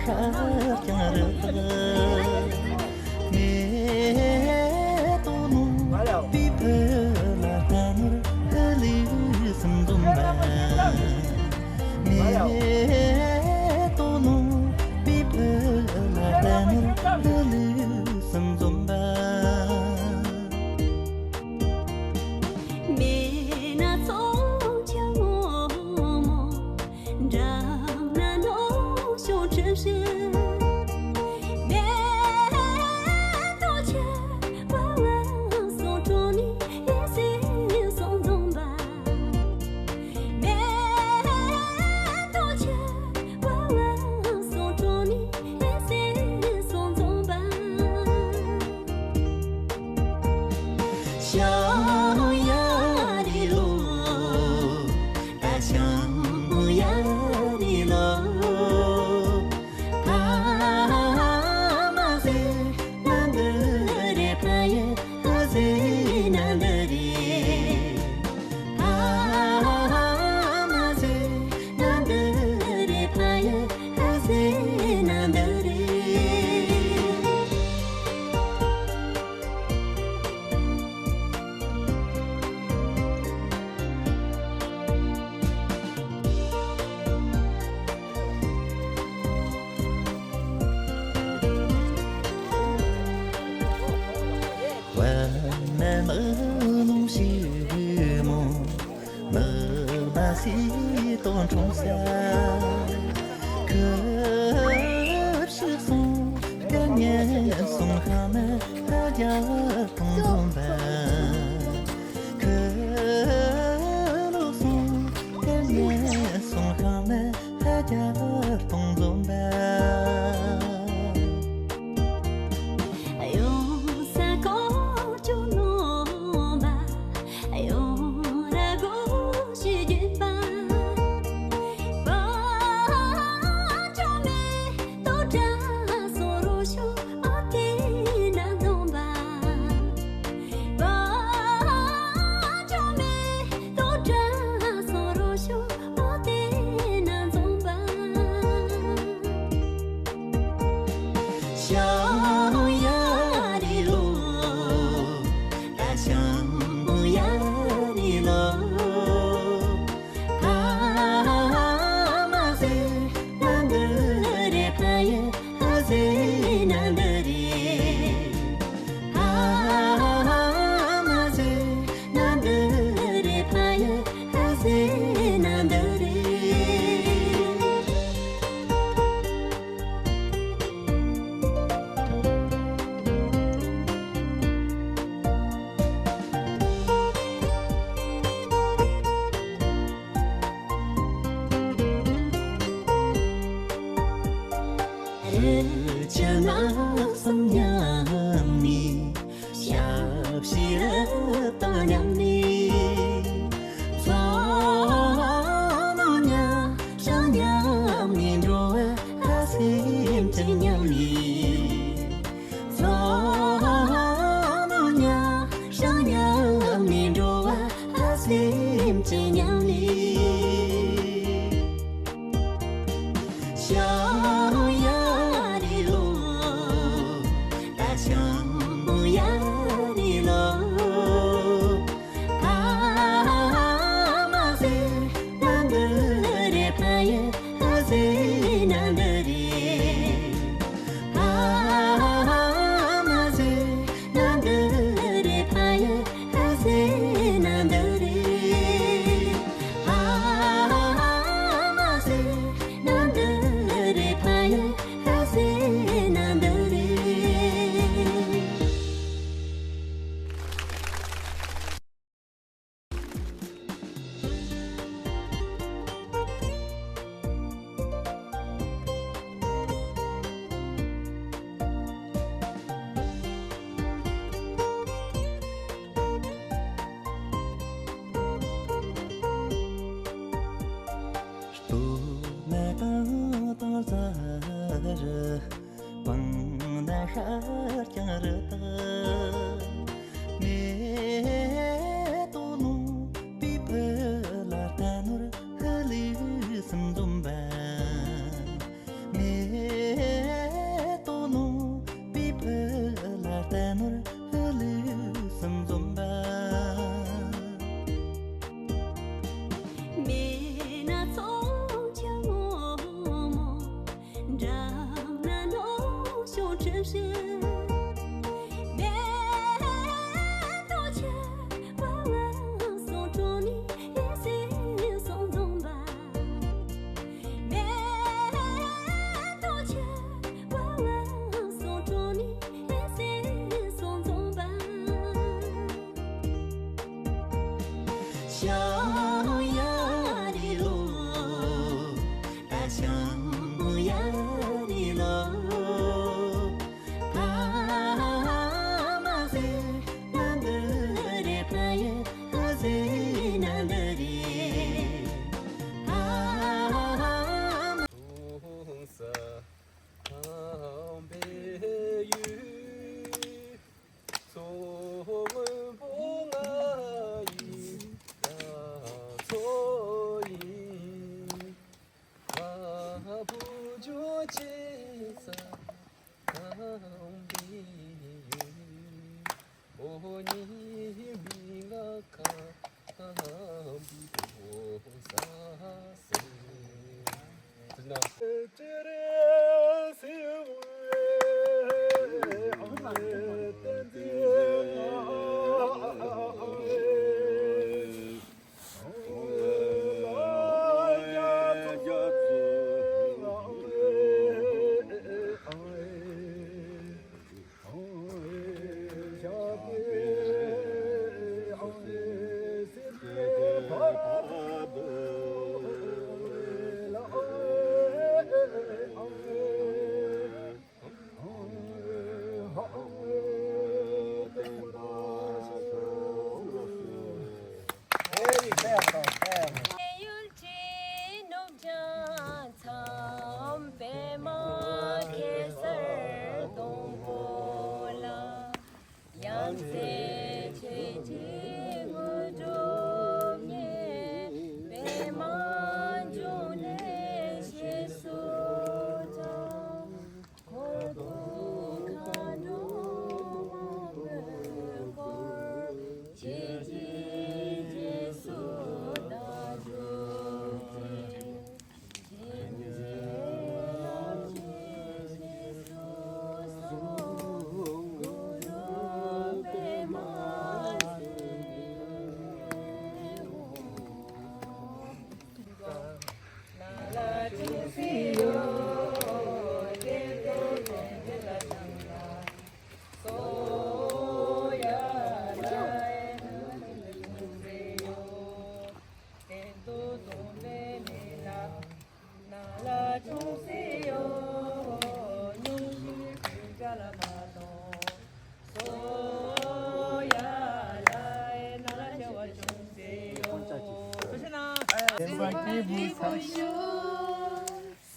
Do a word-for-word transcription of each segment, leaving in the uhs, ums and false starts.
ཁ་རྐྱང་རི་དྭགས། མེ་ཏོག་ནོར་བུའི་ཕུ་ལ་རྟ་ནོར་ཧ་ལས་གསུམ་འཛོམས་པ། མེ་ཏོག་ནོར་བུའི་ཕུ་ལ་རྟ་ནོར་ཧ་ལས་གསུམ་འཛོམས་པ། མེད་ན་ཚོགས་ཆེན་ངོ་མ། འགྲམ་ན་ནོར་གཞོན་ཁྲི་ཧྲི། མེ་ཏོག་ཆེ་བ་བ་སོང་དྲོ་ནི་ཨེ་སེ་སོང་འཛོམས་པ། མེ་ཏོག་ཆེ་བ་བ་སོང་དྲོ་ནི་ཨེ་སེ་སོང་འཛོམས་པ། ཤང་ཡ་རི་ལོ། ད་ཤང་ཡ་རི་ལོ། ཕ་མ་ཟེར་ན་འདི་རེད། ཕ་ཡུལ་ཟེར་ན་འདི་རེད། ཕ་མ་ཟེར་ན་འདི་རེད། ཕ་ཡུལ་ཟེར་ན་འདི་རེད། བར་ན་མི་ལོང་ཞིག་མོ། མི་ལ་སི་ཏོ་འཁྲུངས་ས། ཁུ་བྱུག་སོང་སྐད་ཉན་སོང་། ཧ་ན་ཧ་རྒྱ་གཏོང་འཛོམས་པ། ཁུ་ལོ་སོང་སྐད་ཉན་སོང་། ཧ་ན་ཧ་རྒྱ་གཏོང་འཛོམས་པ། གཡུང་ས་ཁོ་ཅོ་ནོ་མ། གཡུང་ར་གོ་ཞིག་རྒྱུད་པ། བ་ཅོ་མེ་ཏོ་བྲ་སོ་རོ་ཤོ་ཨ་ཏེ་ན་འཛོམས་པ། བ་ཅོ་མེ་ཏོ་བྲ་སོ་རོ་ཤོ་ཨ་ཏེ་ན་འཛོམས་པ། ཤང་ཡ་རི་ལོ། ད་ཤང་ཡ་རི་ལོ། ཕ་མ་ཟེར་ན་འདི་རེད། ཕ་ཡུལ་ཟེར་ན་འདི་རེད། ཕ་མ་ཟེར་ན་འདི་རེད། ཕ་ཡུལ་ཟེར་ན་འདི་རེད། རི་ཆུ་ནགས་གསུམ་མཉམ་ནི། ཞབས་ཕྱི་རི་དྭགས་མཉམ་ནི། མཚོ་མོ་མཉམ་ཞིང་མཉམ་ནི། འགྲོ་བ་སེམས་ཅན་མཉམ་ནི། མཚོ་མོ་མཉམ་ཞིང་མཉམ་ནི། འགྲོ་བ་སེམས་ཅན་མཉམ་ནི། ཤང་ཡ་རི་ལོ། ད་ཤང་ཡ་རི་ལོ། ཕ་མ་ཟེར་ན་འདི་རེད། ཕ་ཡུལ་ཟེར་ན་འདི་རེད། ཕ་མ་ཟེར་ན་འདི་རེད། ཕ་ཡུལ་ཟེར་ན་འདི་རེད། ཕ་མ་ཟེར་ན་འདི་རེད། ཕ་ཡུལ་ཟེར་ན་འདི་རེད། སྟོད་ན་གངས་དང་རྫ་རི། སྤང་ན་ཤར་རྐྱང་རི་དྭགས། མེ་ཏོག་ནོར་བུའི་ཕུ་ལ་རྟ་ནོར་ཧ་ལས་གསུམ་འཛོམས་པ། མེ་ 想呀你喽，啊，想呀你喽。 ཡུལ་གྱི་ནུབ་བྱང་མཚམས་པདྨ་གེ་སར་སྡོང་པོ་ལ། ཡང་རྩེ་ཆོས་ཀྱི་དངོས་གྲུབ་བརྙེས། པདྨ་འབྱུང་གནས་རྗེས་སུ་འབྲང་། འཁོར་དུ་མཁའ་འགྲོ་མང་པོས་བསྐོར། ཆོས་ཀྱི་རྗེས་སུ་བདག་འཇུག་ཅིང་།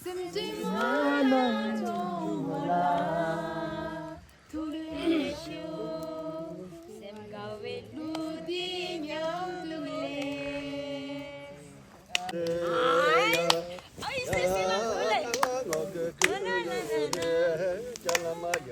སེམས་ཅན་མ་ན་འཇོམས་པ་ལ། ཐུགས་རྗེ་ཆེ་ཞུ། སེམས་དགའ་བའི་གླུ་འདི་མཉམ་དུ་ལེན། ཨའི་ཨའི་སེ་སེ་ལ་གུ་ལེ། ན་ན་ན་ན་ན།